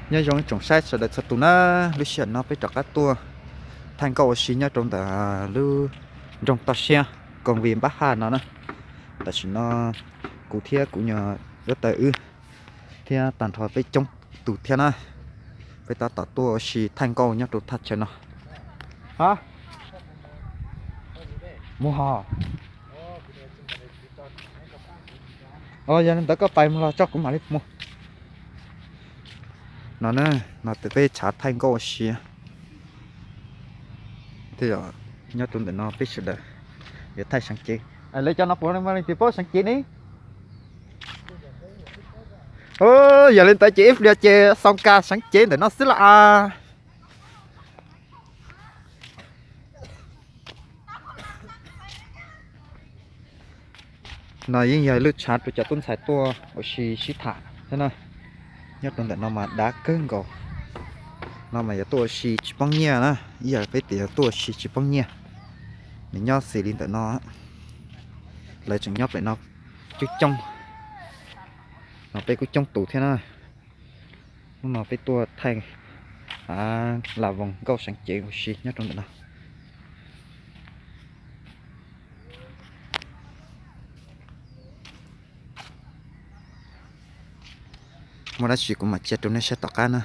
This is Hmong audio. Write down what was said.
Nyob zoo ib tsoom saib sawv daws txhua tus na, lub sij hawm no peb rov qab tuaj thaij nkauj ua si nyob rau ntawm lub nroog toj siab Koos Vis Npab Haj no na. Tam sim no kuv thiab kuv nyuag yuav taws wb thiab tag nrho peb coob tus thiab na, peb tab tom tuaj ua si thaij nkauj nyob rau thaj chaw no. Ha, mus hos. Yog li ntawd koj pais mus los tso kuv mam li mus. No na, no peb tshav thaij nkauj ua si. Nyob rau ntawm no peb sawv daws yuav thaij seev cev. Lawv cov no puas muaj leej twg paub seev cev ne? Yog li ntawd ces ib pliag ces xoo kas seev cev ntawm no xwb las as. No yeej yog lub tshav rau cov tub ntxhais tuaj ua si sib tham thiab na. Nyob rau ntawm no mas dav kawg nkaus. No mas yog tuaj ua si tsis poob nyiaj na, ib yam peb tias yog tuaj ua si tsis poob nyiaj. Nws nyob xws li ntawm no, lawv tseem nyob pem no coob coob. No peb kuj coob tus thiab na. Hnub no peb tuaj thaij lam voos nkauj seev cev ua si nyob rau ntawm no. Muaj dab tsi kuv mam tsa rau nej saib tom qab na.